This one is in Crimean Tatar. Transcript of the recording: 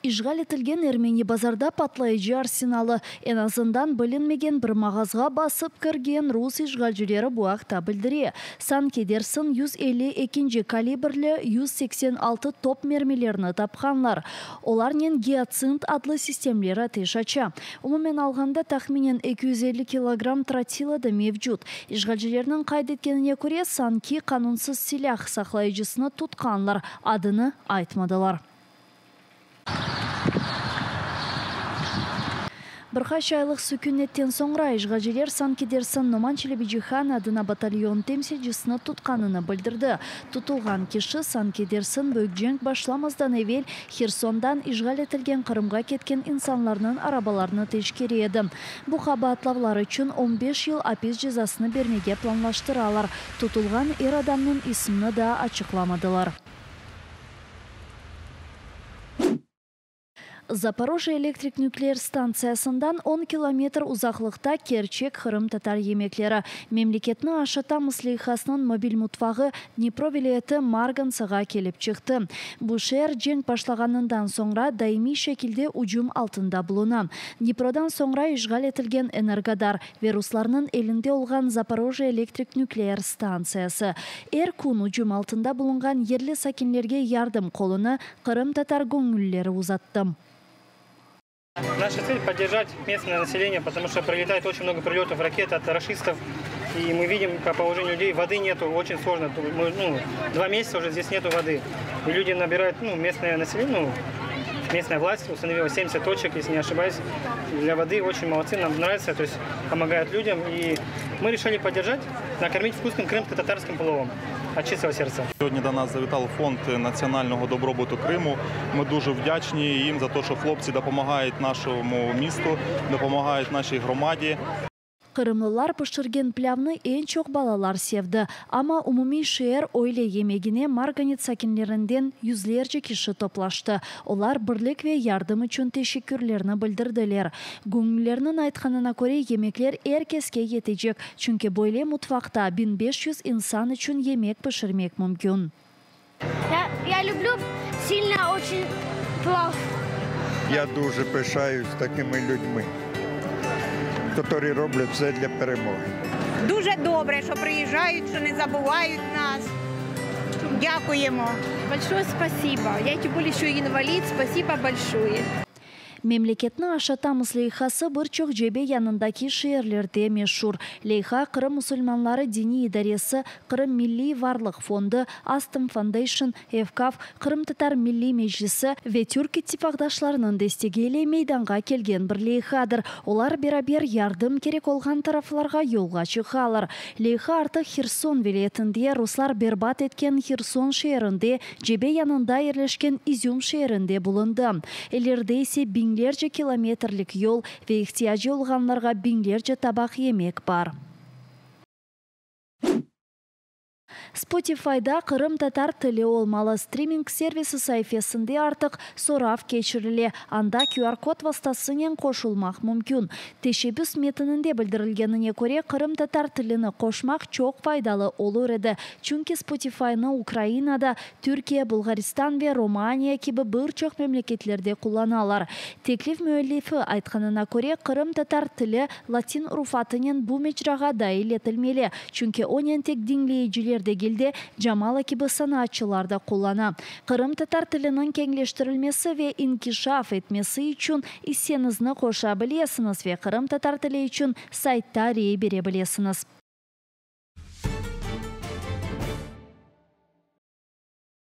İşğal etilgen Ermeni Bazarda patlayıcı arsenalı, eñ azından bilinmegen bir mağazğa basıp kirgen rus işğalcileri bu aqta bildire. Sanki dersiñ 152-nci kalibrli 186 top mermilerini tapqanlar. Olarnen Giatsint adlı sistemleri ateş aça. Umumen alğanda tahminen 250 kilogramm trotila da mevcut. İşğalcilerniñ qayd etkenine köre, sanki qanunsız silâh saqlayıcısını tutqanlar, adını aytmadılar. Bir qaç aylıq sükünetten soñra işğalciler sanki dersiñ Noman Çelebicihan adına batalyon temsilcisini tutqanını bildirdi. Tutulğan kişi sanki dersiñ büyük cenk başlamazdan evel Hersondan işğal etilgen Qırımğa ketken insanlarnıñ arabalarını teşkere edi. Bu qabaatlavlar içün on beş yıl apis cezasını bermege planlaştıralar. Tutulğan er adamnıñ ismini daa açıqlamadılar. Zaporojye elektrik nükleer stantsiyasından on kilometr uzaqlıqta kerçek qırımtatar yemekleri, Memleketni aşatamız leyhasınıñ mobil mutfağı Dnipro vilâyeti Margantsağa kelip çıqtı. Bu şeer cenk başlağanından soñra daimiy şekilde ücüm altında buluna. Dniprodan soñra işğal etilgen Energodar ve ruslarnıñ elinde olğan Zaporojye elektrik nükleer stantsiyası. Er kün ücüm altında bulunğan yerli sakinlerge yardım qolunı Qırımtatar göñüllileri uzattı. Наша цель поддержать местное население, потому что прилетает очень много прилетов ракет от рашистов. И мы видим по положению людей, воды нету, очень сложно. Мы, ну, 2 месяца уже здесь нету воды. И люди набирают, ну, местное население, ну, местная власть установила 70 точек, если не ошибаюсь, для воды. Очень молодцы, нам нравится, то есть помогают людям. И мы решили поддержать, накормить вкусным крымско-татарским пловом от чистого сердца. Сьогодні до нас завітав фонд національного добробуту Криму. Ми дуже вдячні їм за те, що хлопці допомагають нашому місту, допомагають нашій громаді. Qırımlılar pişirgen plâvnı eñ çoq balalar sevdi. Amma umumiy şeer öyle yemegine Marganets sakinlerinden yüzlerce kişi toplaştı. Olar birlik ve yardım içün teşekkürlerini bildirdiler. Göñüllilerniñ aytqanına köre, yemekler er keske yetecek, çünki böyle mutfaqta 1500 insan içün yemek pişirmek mümkün. Я люблю сильно очень плов. Я дуже пишаюсь такими людьми, які роблять все для перемоги. Дуже добре, що приїжджають, що не забувають нас. Дякуємо. Большое спасибо. Я тем более еще и инвалид. Спасибо большое. Memleketni aşatamız leyhası bir çoq cebe yanındaki şeerlerde meşur. Leyha Qırım musulmanları diniy idaresi, Qırım milliy varlıq fondu, Astım Foundation, Evkaf, Qırımtatar Milliy Meclisi ve Türk ittifaqdaşlarınıñ destegi ile meydanğa kelgen bir leyhadır. Olar beraber yardım kerek olğan taraflarğa yolğa çıqalar. Leyha artıq Herson vilâyetinde, ruslar berbat etken Herson şeerinde, cebe yanında yerleşken İzüm şeerinde bulundı. İleride ise biñlerce kilometrlik yol ve ihtiyacı olğanlarğa biñlerce tabaq yemek bar. Spotifyda qırımtatar tili olmalı. Striming servisi saifesinde artıq sorav keçirile. Anda QR-kod vastasınen qoşulmaq mümkün. Teşebbüs metininde bildirilgenine köre, qırımtatar tilini qoşmaq çoq faydalı olur edi. Çünki Spotifynı Ukrainada, Türkiye, Bulğaristan ve Romaniya kibi bir çoq memleketlerde qullanalar. Teklif müellifi aytqanına köre, qırımtatar tili latin urufatınen bu mecrağa dail etilmeli. Çünki onen tek diñleyiciler degil de, Jamala kibi sanatçılar da qullana. Qırımtatar tiliniñ keñleştirilmesi ve inkişaf etmesi içün isseñizni qoşa bilesiñiz ve qırımtatar tili içün saytta rey bere bilesiñiz.